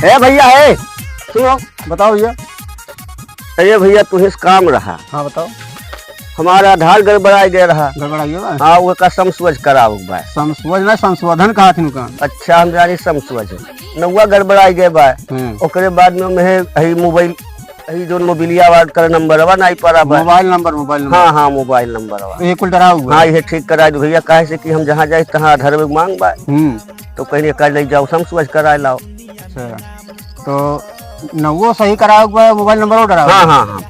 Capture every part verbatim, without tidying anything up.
ए भैया, ए, सुनो। बताओ भैया। अरे भैया, तुहें से काम रहा। हाँ, बताओ। हमारा आधार गड़बड़ाइ गया रहा। गड़बड़ाइ गया बा? हाँ, वो का समसुअज करावक बा। समसुअज ना, संशोधन कहा थी उनका। अच्छा, हम जानी समसुअज। नउवा गड़बड़ाइ गया बा। हम्म। ओकरे बाद में हमें हई मोबाइल, हई जोन मोबिलिया वार्ड का नंबरवा नाई पड़ा बा। मोबाइल नंबर, मोबाइल नंबर। हाँ, हाँ, मोबाइल नंबरवा। तो ये कुल डराव हुआ? हाँ, ये ठीक करा दो भैया, काहे से कि हम जहाँ जाए तहाँ आधार में मांग बा। हम्म। तो कहीं का ले जाओ, समसुअज कराए लाओ। अच्छा, तो नउवो सही करावक बा, मोबाइल नंबरो डरावक बा। हाँ, हाँ, हाँ।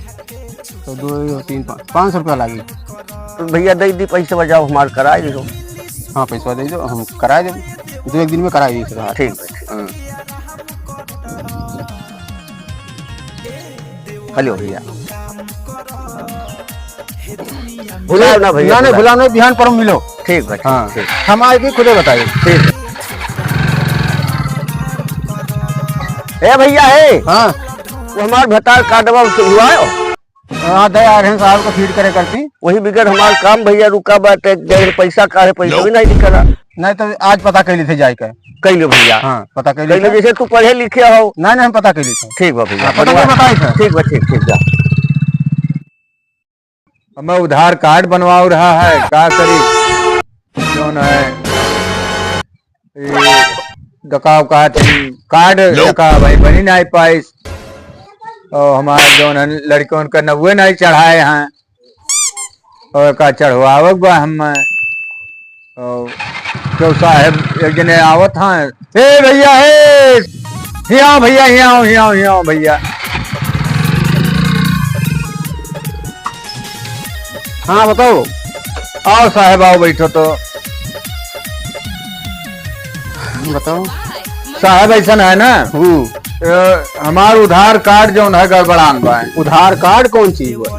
तो दो, दो, तीन, पाँच, पाँच सौ रुपया लागी। तो भैया दे दी पैसा, जाओ हमार कराए दो। हाँ, पैसा दे दो, हम कराए देब। दो एक दिन में कराए दी सर। ठीक बा, ठीक। हाँ। हेलो भैया। भुलाओ ना भैया, ना, ना, भुलाओ। भुलाओ ना, बिहान पर मिलो। ठीक बा, ठीक, हाँ। ठीक। हम आए के खुदे बताइए। ठीक। ए भैया, ए। हाँ। वो हमार भतार कार्डवा से हुआ है? हाँ, दे आ रहे हैं साहब को फीड करे करती। वही बिगड़ हमार काम भैया रुका बाटे, जब पैसा का है, पैसा भी नहीं निकला। नहीं तो आज पता कर ली थे जाए के। कर लो भैया। हाँ, पता कर ली कर लो, थे। जैसे तू पढ़े लिखे हो। नहीं, नहीं, हम पता कर ली थे। ठीक बा भैया, हाँ, पता बढ़िया। कर बताई थे। ठीक बा, ठीक, ठीक बा। अब मैं उधार कार्ड बनवाओ रहा है, का करी? जौन है, ये डकाव का थी, कार्ड लो। डकाव भाई बनी नहीं पाइस। और हमार जौन है, लड़कन का नउवे नहीं चढ़ाए हैं, और का चढ़वावक बा हम। और तो साहब एक जने आवत हैं, "ए भैया, ए, हियाँ भैया, हियाँ, हियाँ, हियाँ भैया।" हाँ, बताओ। आओ साहब, आओ, बैठो तो। बताओ। साहब, ऐसा है ना, हम्म। अ, हमार उधार कार्ड जौन है, गड़बड़ान बा। उधार कार्ड कौन चीज बा?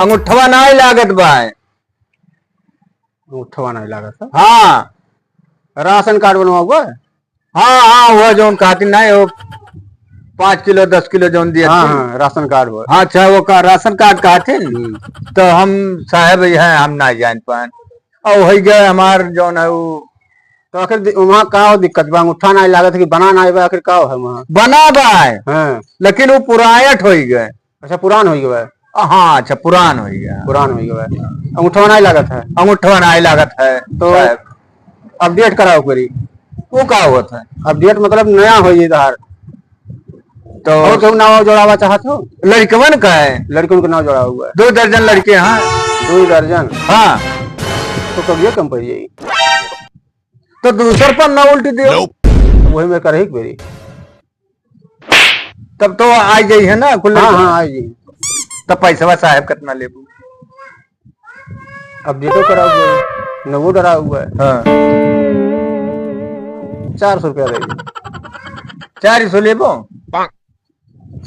अंगूठवा नाई लागत बा। अंगूठवा नाई लागत है? हाँ। राशन कार्ड बनवाओ बा? हाँ, हाँ, वो जौन खातिर नहीं, वो पाँच किलो, दस किलो जौन दिया हाँ, थी। हाँ, राशन कार्ड वो। हाँ, अच्छा, वो का राशन कार्ड खातिर? हम्म। तो हम साहब ये हैं, हम ना जान पाएन। और हो गए हमार जौन है वो। तो आखिर दि-, वहाँ का हो दिक्कत बा? अंगूठा ना लागत कि बना ना बा, आखिर का हो है वहाँ? बना बा है। हाँ। लेकिन वो पुरायट हो गए। अच्छा, पुरान हो गया है। हाँ, अच्छा, पुरान हो गया। पुरान हो गया है। अंगूठा ना लागत है। अंगूठा ना लागत है, तो साहब। अपडेट कराओ करी। वो का होत है? अपडेट मतलब नया हो ये आधार। तो और केहू नाव जोड़ावा चाहत हो? लड़कवन का है। लड़कन के नाव जोड़ा हुआ है। दो दर्जन लड़के हैं। दो दर्जन? हाँ। तो कब ये कम पड़ जाई? तो दूसर पन्ना उल्ट दियो। वही में करही के बेरी। तब तो आ जाई है ना, कुल हाँ, लड़के। हाँ, आ जाई। तब पैसवा साहब कितना लेबू? अपडेटो करा हुआ है, नवो डरा हुआ है। हाँ। चार सौ रुपया दे दो। चार सौ लेबो?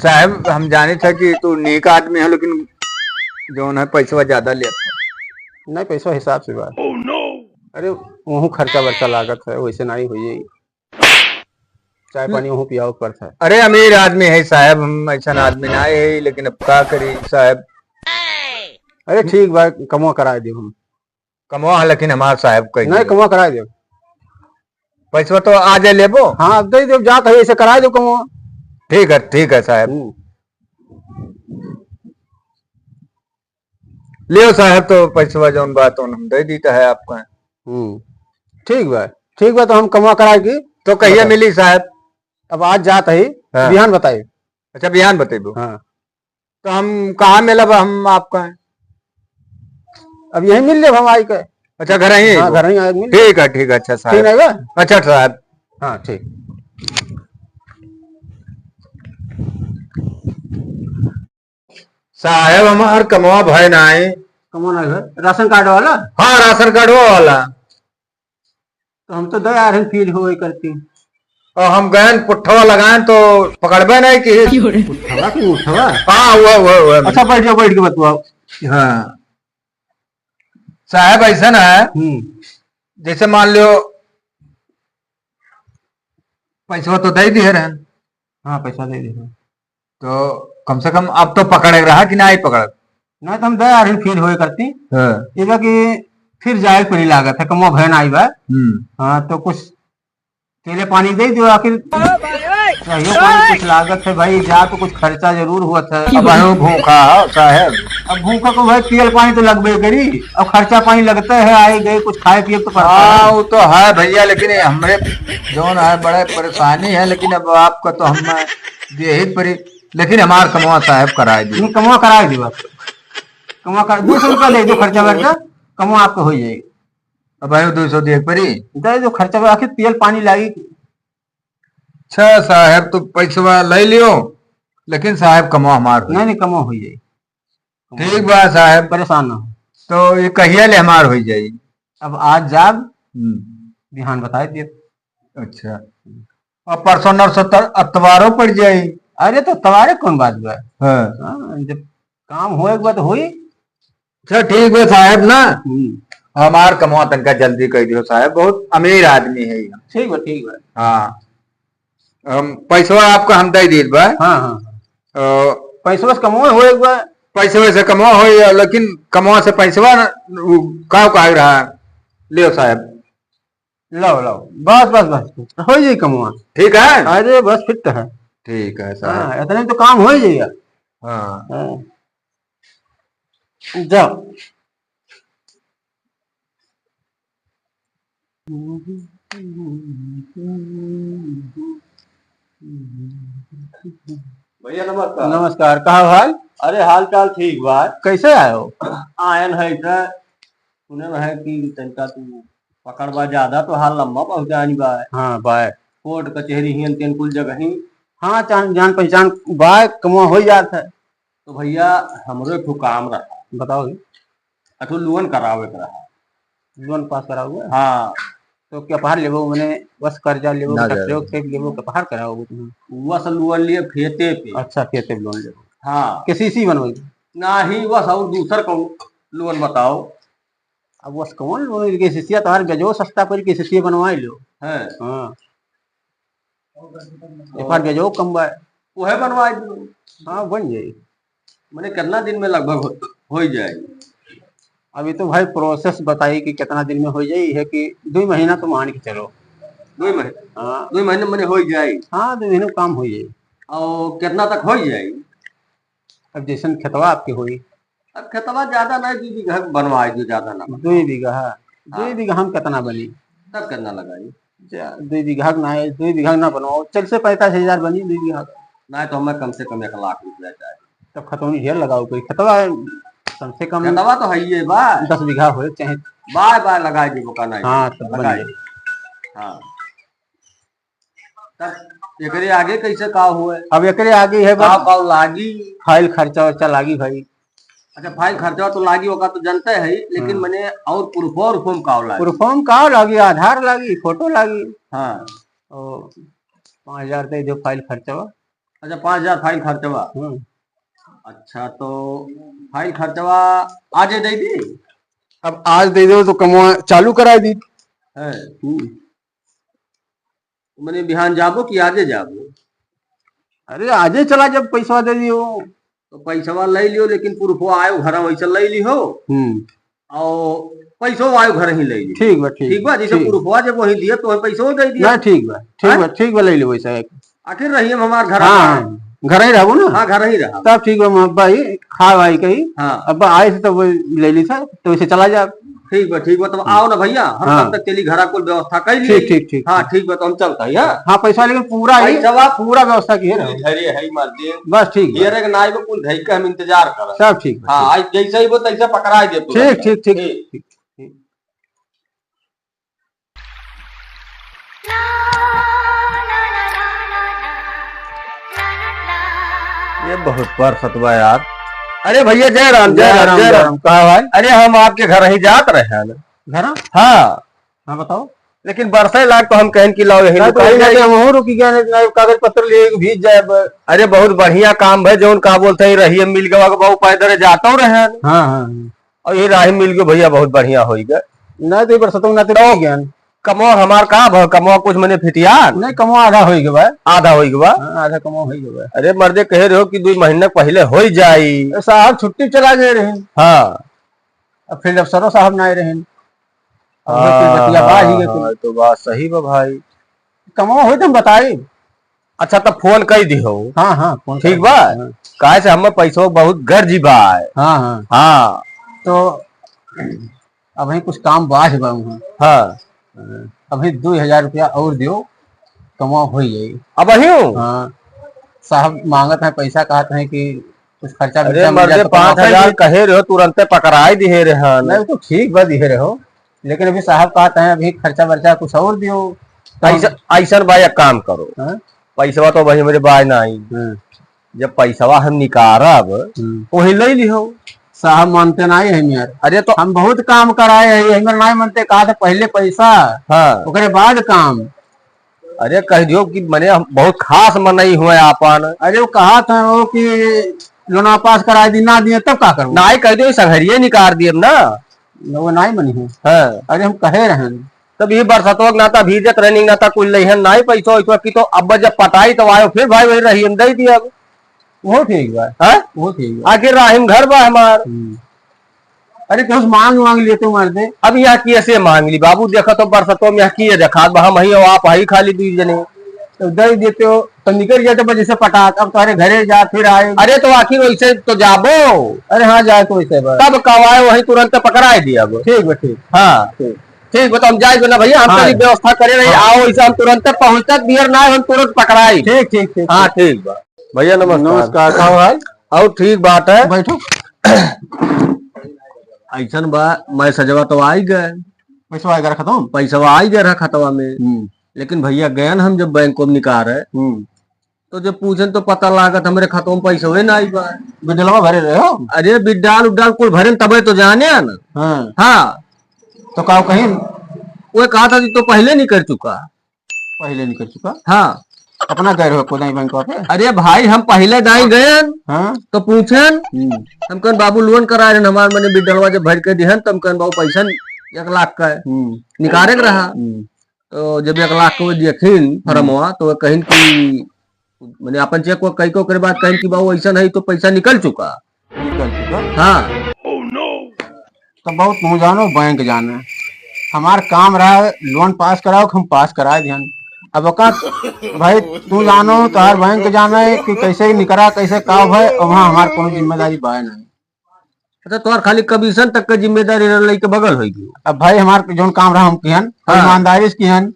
साहब, हम जाने था कि तू नेक आदमी है, लेकिन जौन है पैसवा ज्यादा लेत है। नहीं, पैसवा हिसाब से बा। Oh no! अरे, वहू खर्चा वर्चा लागत है, वैसे नहीं हुई। चाय पानी वहू पियावे के पड़ता है। अरे, अमीर आदमी है साहब, हम ऐसा आदमी ना है, लेकिन अब का करी साहब? अरे, ठीक बा, कमवा कराए देब हम। कमवा है, लेकिन हमार साहब कह नहीं, दिए। कमवा कराए देब। पैसवा तो आ जाए लेबो। हाँ, अब दे देब, जा कहीं ऐसे कराए देब कमवा। ठीक है, ठीक है साहब। हम्म। लियो साहब, तो पैसवा जौन बा तौन हम दे दीता है आपका। हम्म, ठीक बा, ठीक बा, तो हम कमवा कराए की। तो कहिया बताओ। मिली साहब? अब आज जात है, हाँ। बिहान बताई। अच्छा, बिहान बतेबो। हाँ। तो हम कहाँ मिलब हम आपका? अब यहीं मिल लेब हम आई के। अच्छा, घर ही हाँ, अइबो। घर ही आए मिल। ठीक है, ठीक है, अच्छा साहब। ठीक है बा? अच्छा साहब। हाँ, ठीक। साहेब, हमार कमवा भय नाई। कमवा नाई भय? राशन कार्ड वाला? हाँ, राशन कार्डवा वाला। तो हम तो दे आ रहे हैं, फील हो गई करती। और हम गए पुट्ठवा लगाएं तो पकड़बे नहीं की। पुट्ठवा की उठवा? हाँ, हुआ, हुआ, हुआ। अच्छा, बैठ जाओ, बैठ के बतवाओ। हाँ। साहेब, ऐसा ना है, हम्म। जैसे मान लो, पैसवा तो दे दिए रहन। हाँ, पैसा दे दिए। तो कम से कम अब तो पकड़े रहा कि ना ही पकड़? ना तो हम दे आ रहे फील होए करती। हाँ। ये बा कि फिर जाए पड़ी लागत है, कमवा भय ना आई बा। हम्म। हाँ, तो कुछ तेले पानी दे दो आखिर। चाहिए पानी कुछ लागत है भाई, जा तो कुछ खर्चा जरूर हुआ था। अब आयो भूखा हो साहब। अब भूखा को भाई तेल पानी तो लगबे करी, अब खर्चा पानी लगता है, आए गए कुछ खाए पिए तो पड़ता है। हाँ, वो तो है भैया, लेकिन ये हमरे जौन है बड़ा परेशानी है, लेकिन अब आपका तो हम दे ही पड़ी, लेकिन हमार कमवा साहब कराए दी। नहीं, कमवा कराए दी बस। कमवा कर, दो सौ रुपया दे दो खर्चा वर्चा, कमवा आपका हो जाएगी। अब आयो दो सौ दे पड़ी। दे दो खर्चा, आखिर तेल पानी लागी। अच्छा साहब, तो पैसवा ले लियो, लेकिन साहब कमवा हमार होई। नहीं, नहीं, कमवा हो जाई। ठीक बा साहब। परेशान ना हो। तो ये कहिया ले हमार हो जाई? अब आज जाब, हम्म। बिहान बताए दिए। अच्छा। अब परसों नरसों तर-, अतवारो पड़ जाई। अरे तो अतवारे कौन बात बा? हाँ। हाँ, जब काम होए के बाद होई। अच्छा, ठीक बा साहब ना। हम्म। हमार कमवा तनका जल्दी कर दियो साहब, बहुत अमीर आदमी है ये। ठीक बा, ठीक बा। हाँ। हम पैसवा आपका हम दे देत बा। हाँ, हाँ, हाँ। अ, पैसवा से कमवा होए के बा। पैसवा से कमवा होई, लेकिन कमवा से पैसवा न, उ, का कहे रहा? लियो साहब। लाओ, लाओ। बस, बस, बस। हो जाई कमवा। ठीक है? अरे, बस फिट है। ठीक है साहब। हाँ, इतने तो काम हो ही जाइए। हाँ। हाँ। जाओ। भैया नमस्कार। नमस्कार, का हाल? अरे हाल चाल ठीक बा। कैसे आए हो? आयन है इधर, सुने में है कि तनका तू पकड़ बा ज्यादा, तो हाल लंबा पहुंचानी बा। हाँ बा। कोर्ट कचहरी हियन तेन कुल जगह ही। हाँ, जान, जान पहचान बा, कमवा हो जात है। तो भैया, हमरो एक ठो काम रहा। बताओ जी। अठो लोन करावे के रहा। लोन पास करावे? हाँ। तो क्या पहाड़ लेबो, मने बस कर्जा लेबो, ना ट्रैक्टर जाए। के लेबो, क्या पहाड़ कराओगे तुम? वस लोन लिए खेते पे। अच्छा, खेते पे लोन लेबो। हाँ। केसीसी बनवाई? नाही, बस और दूसर कौन लोन बताओ। अब बस कौन लोन, केसीसी तोहार ब्याजो सस्ता पड़ी, केसीसी बनवाई लो। है। हाँ। एक बार ब्याजो कम बा। उहे बनवाई दो। हाँ, बन जाई। मने कितना दिन में लगभग हो, हो जाई? अभी तो भाई प्रोसेस बताई कि कितना दिन में हो जाई, है कि दो महीना तो मान के चलो। दो महीने? हाँ। दो महीने मने हो जाई? हाँ, दो महीने में काम हो जाई। और कितना तक हो जाई? अब जैसन खेतवा आपके होई। अब खेतवा ज्यादा नहीं, दो बीघा बनवाई दो, ज्यादा ना। दो बीघा? हाँ। दो बीघा हम कितना बनी? तब कितना लगाई? जा, दो बीघा के ना है, दो बीघा के ना बनवाओ, चालीस से पैंतालीस हजार बनी दो बीघा का। नहीं तो हमें कम से कम एक लाख रुपया चाहिए। तब खतौनी ढेर लगाओ कोई, खेतवा कम से कम खेतवा तो है ये बा। दस बीघा होए चाहे। बाय बाय लगाई देबो का नहीं? हाँ, तब बन लगाई। जाए। हाँ। तब एकरे आगे कैसे का हुए? अब एकरे आगे है का बा, का लागी? फाइल खर्चा वर्चा लागी भाई। अच्छा, फाइल खर्चा तो लागी, ओका तो जनते है, लेकिन हाँ। मने और प्रूफ, और फॉर्म का लागी? प्रूफ फॉर्म का लागी? आधार लागी, फोटो लागी। हाँ। ओ, पाँच हजार दे दो फाइल खर्चा। अच्छा, पाँच हजार फाइल खर्चा। हम्म। अच्छा, तो फाइल खर्चा आज दे दी? अब आज दे दो तो कमवा चालू करा दी। है। हम्म। मने बिहान जाबो कि आजे जाबो? अरे आजे चला, जब पैसवा दे दियो। तो पैसवा ले लियो, लेकिन पुरफवा आयो घर वैसे ले लिहो। हम्म। और पैसो आयो घर ही ले लियो। ठीक बा, ठीक ठीक बा, बा, जैसे ठीक। पुरफवा जब वही दिए तो वही पैसो दे दिया। ना, ठीक बा, ठीक हैं? बा, ठीक बा, ले लियो वैसे। आखिर रहिए हम हमार घर हाँ, पर। हाँ, घर ही रहबो ना? हाँ, घर ही रहा। तब ठीक बा, हम अब्बा ही खा भाई कही। हाँ। अब्बा आए से तब वो ले ली था, तो वैसे चला जा। ठीक बा, ठीक बा, तब हाँ। आओ ना भैया, हम हाँ। तब तक चली घरा कुल व्यवस्था कर ली। ठीक, ठीक, ठीक, हाँ, ठीक। ठीक बा, तो हम चलता है, हाँ? हाँ, पैसा लेकिन पूरा ही, पैसा बा? पूरा व्यवस्था की है ना? कुल धैर्य है ही मार दे। बस ठीक बा। ये रे नाई को कुल धैर्य का हम इंतजार कर। सब ठीक बा, हाँ, ठीक। आज जैसे ही वो तैसे पकड़ा दे तू ठीक, राजा। ठीक, ठीक, ठीक। ठीक, ठीक। ये बहुत परसत बा यार। अरे भैया, जय राम, जय जय राम, राम, जय जय राम। राम। कहाँ भाई? अरे, हम आपके घर ही जात रहे हैं ना। घर? हाँ। हाँ, बताओ। लेकिन बरसे लाग तो हम कहन कि लाओ यही नहीं, तो रुकाई यही जाए। जाके हमहू रुकी गए, नहीं, कागज पत्र लिए भीज जाए ब-। अरे, बहुत बढ़िया काम है, जौन का बोलते हैं, रहिए मिल गवा के बाबू पैदल जाता रहे हैं। हाँ, हाँ, हाँ। और ये राही मिल गयो भैया, बहुत बढ़िया होई गए। नहीं तो ये बरसतों ना तो तो रह गया। कमवा हमार का भा, कमवा कुछ मने फिटिया? नहीं, कमवा आधा होई गवा। आधा होई गवा? हाँ, आधा कमवा होई गवा। अरे मर्दे, कहे रहो कि दो महीना पहले होई जाई। ए, साहब छुट्टी चला गए रहे। हाँ। अब फिर अफसरों साहब ना आए रहे। अब हाँ, फिर बतिया बा ही हाँ, गए कुल। हाँ, तो बात सही बा भाई। कमवा होई तो हम बताई। अच्छा, तो फोन कई दिहो। हाँ, हाँ, फोन ठीक कर बा? हाँ। काहे से हमें पैसो बहुत गर्जी बा। हाँ, हाँ। हाँ। तो अबहीं कुछ काम बाज बा उहाँ। हाँ। अबहीं दो हजार रुपया और दियो, कमवा होई जाई। अबहियों? हाँ। साहब मांगत हैं पैसा, कहत हैं कि कुछ खर्चा अरे वर्चा मिल जाए मर्दे, तो कमवा पाँच हजार होई। कहे रहो, तुरंते पकड़ाई दिहे रहन। नहीं, तो ठीक बा, दिहे रहो। लेकिन अभी साहब कहत हैं, अभी खर्चा वर्चा कुछ और दियो। तो हम ऐसा, ऐसन बा, एक काम करो। हाँ? पैसवा तो भाई हमरे बाय ना आई। हाँ। जब पैसवा हम निकारब, हम्म। वही ले लिहो। साहब मानते ना है यार। अरे तो हम बहुत काम कराए हैं, ये हमर ना मानते, कहा था पहले पैसा, हाँ। ओकरे बाद काम। अरे कह दियो कि मने हम बहुत खास मनई हुए आपन। अरे वो कहा था वो कि लोना पास करा दी, ना दिए तब का करूँ? नाई कह दियो, संघरिये निकार दिए ना। न, वो नाई मनी है। हाँ। अरे हम कहे रहन। तब ये बरसतवा के नाता, भीजत रहनी के नाता, कुल लइहन नाई पैसा वैसा की, तो अब जब पटाई तो आयो, फिर भाई वही रही, हम दे दिया अब। वो ठीक बा। हाँ? वो ठीक बा। आखिर राहिम घर बा हमार। हम्म। अरे, केहू से मांग, मांग लेते हो, मार दे। अब यहाँ किए से मांग ली बाबू, देखा तो बरसतों में यहाँ किए देखा, अब हम ही हो, आप ही खाली दू जने। तो दे देते हो, तो निकल जाते बस जैसे पटाख, अब तुम्हारे घरे जा, फिर आए। अरे, तो आखिर वैसे तो जाबो। अरे हाँ, जाए तो वैसे बस। तब कवाए वही तुरंत पकड़ाए दिया अब। ठीक बा, ठीक। हाँ। ठीक। ठीक बा, तो हम जाए ना भैया, हम हाँ। कभी व्यवस्था करे रही, हाँ। आओ, वैसे हम तुरंत पहुँचत बियर ना, हम तुरंत पकड़ाई। ठीक, ठीक, ठीक, हाँ, ठीक। ठीक बा। भैया, नमस्कार। नमस्कार, का हाल? और ठीक बात है। बैठो। ऐसन बा, मैसेजवा तो आई गए। पैसवा आई गए रहा खतवा? पैसवा आई गए रहा खतवा में। हम्म। लेकिन भैया, गयन हम जब बैंको में निकारे, हम्म। तो जब पूछन तो पता लागत हमरे खतवा में पैसवे ना आई बा। बिडलवा भरे रहे हो? अरे, बिडाल उडाल कुल भरे तबे तो जाने है ना। हाँ। हाँ। तो का कहीं? वो कहा था कि तो पहले नहीं कर चुका। पहले नहीं कर चुका? हाँ। अपना गए रहो कोदाई बैंक पे? अरे भाई, हम पहले दाई गए, हाँ। तो पूछन, हम्म। हम कहन, "बाबू, लोन करा रहे हमार, मने बिडलवा जब भर के दिहन, तब कहन, बाबू, पैसा एक लाख का है, हम्म। निकारे के रहा।" हम्म। तो जब एक लाख को देखिन हम्म। फॉर्मवा, तो वो कहिन कि, मने अपन चेक वो कई को ओकरे बाद कहिन कि, "बाबू, ऐसा नहीं, तो पैसा निकल चुका।" निकल चुका। हाँ। तो बहुत तू जानो, बैंक जाने। हमार काम रहा लोन पास कराओ, हम पास करा दिहन। अब ओका भाई तू जानो, तोहार बैंक जाने कि कैसे निकरा, कैसे का भय, वहाँ हमार कोनो जिम्मेदारी बाय नहीं। अच्छा, तोहार खाली कमीशन तक के जिम्मेदारी रह लइके बगल होई गई। अब भाई हमार जौन काम रहा हम किहन, हाँ। ईमानदारी से किहन।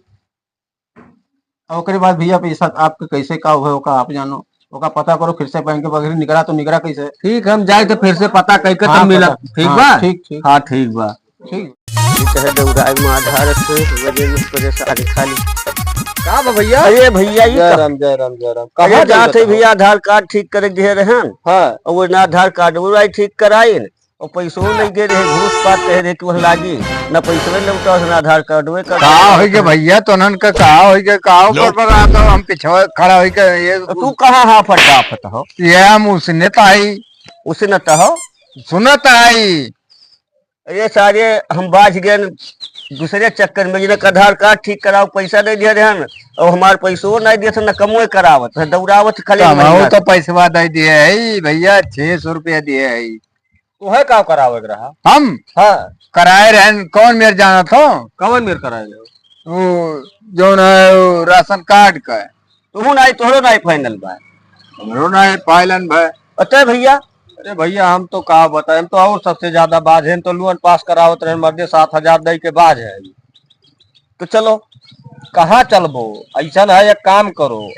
और ओकरे बाद भैया पैसा आपके कैसे का हुए, ओका आप जानो, ओका पता करो, फिर से बैंक के बगैर निकला तो निकला कैसे? ठीक, हम जाए तो फिर से पता करके हाँ, तब मिला। पता। ठीक हाँ, बा? ठीक, ठीक। हाँ, ठीक बा। ठीक। ये कहे दौड़ाए में आधार से वजह में परेशान खाली। का बा भैया? अरे भैया, ये जय का-, राम, जय राम, जय राम। अरे कहाँ जात जात है हो? भैया, आधार कार्ड ठीक करे दिए रहन। हाँ। और वो ना आधार कार्ड वो आई ठीक कराइन। और पैसो नहीं दे रहे, घूस पात कहे रहे कि वह लागी, ना पैसवे लौटा, ना आधार कार्ड, वे कर का होई के भैया, तोनन का का होई के, का ऊपर पर आता हो, हम पीछे खड़ा होई के, ये तू कहाँ हाफत डाफत हो? ये हम उसने ताई। उसने तो हो? सुनत आई। अरे सारे, हम बाज गए दूसरे चक्कर में, जिन्हें आधार कार्ड ठीक कराओ, पैसा दे दिया रहन, और हमार पैसो नहीं दिया था, ना कमवे करावत, दौड़ावत खाली कमाओ महीना। तो पैसवा दे दिए है भैया, छह सौ रुपया दिए है। तोहे का करावे के रहा? हम? हाँ। कराए रहन, कौन मेर जाना था? कौन मेर कराए रहे? वो जौन है, वो राशन कार्ड का है। तोहू नाई, तोहरो नाई फाइनल बा। हमरो नाई फाइनल बा। अतः भैया? अरे भैया, हम तो का बताए, हम तो और सबसे ज्यादा बाज हैं, तो लोन पास करावत रहे, मर्दे सात हजार दे के बाज है। तो चलो, कहाँ चलबो? ऐसा ना है, एक काम करो,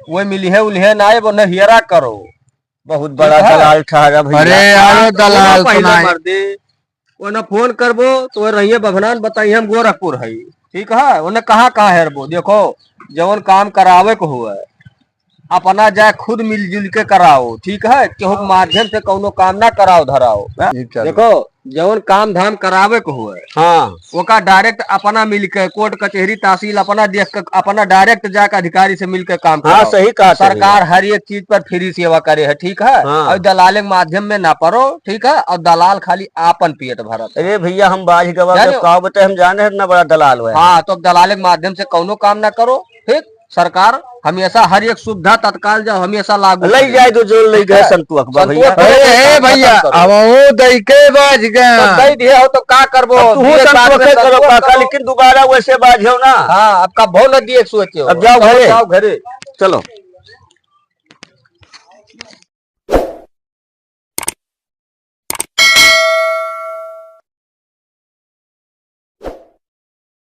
वो मिलिहे उलिहे ना आए, वो न हियरा करो। बहुत बड़ा ठीक है। दलाल ठहरा भैया। अरे यार, हाँ, दलाल तो पहले सुनाई। मर्दे, ओने फोन करबो, तो रहिए बभनान बताइए, हम गोरखपुर हई, ठीक है? ओने कहाँ कहाँ हेरबो? देखो, जवन काम करावे को हुए, अपना जाए खुद मिलजुल के कराओ, ठीक है? केहू के माध्यम से कौनो काम ना कराओ धराओ। ठीक चल। देखो, जवन काम धाम करावे को हुए, हाँ। ओका डायरेक्ट अपना मिलके कोर्ट कचहरी तहसील अपना देख के अपना डायरेक्ट जाके अधिकारी से मिलके काम हाँ, कराओ। सही कहा, सही सरकार बात। हर एक चीज पर फ्री सेवा करे है, ठीक है? हाँ। और दलाले के माध्यम में ना पड़ो, ठीक है? और दलाल खाली आपन पेट भरत। अरे भैया, हम बाज गवा जाने के का बताए, हम जाने हैं इतना बड़ा दलाल हुआ है। हाँ, तो अब दलाले के माध्यम से कौनो काम ना करो, ठीक? सरकार हमेशा हर एक सुविधा तत्काल जो हमेशा लागू लई करे। जाए तो जो लई ठीक गए है? संतोष बा संतोष भैया। बा, अरे, ए काम भैया, खत्म करो। अब वो दई के बाज गया। तो दई दिए हो तो का करबो? अब तू दिए संतोष बाद में करो संतोष काका, करो। लेकिन दोबारा वैसे बाज हो ना। हाँ, अब कबो न दिए सोचे हो। अब जाओ चलो, घरे। जाओ घरे। चलो।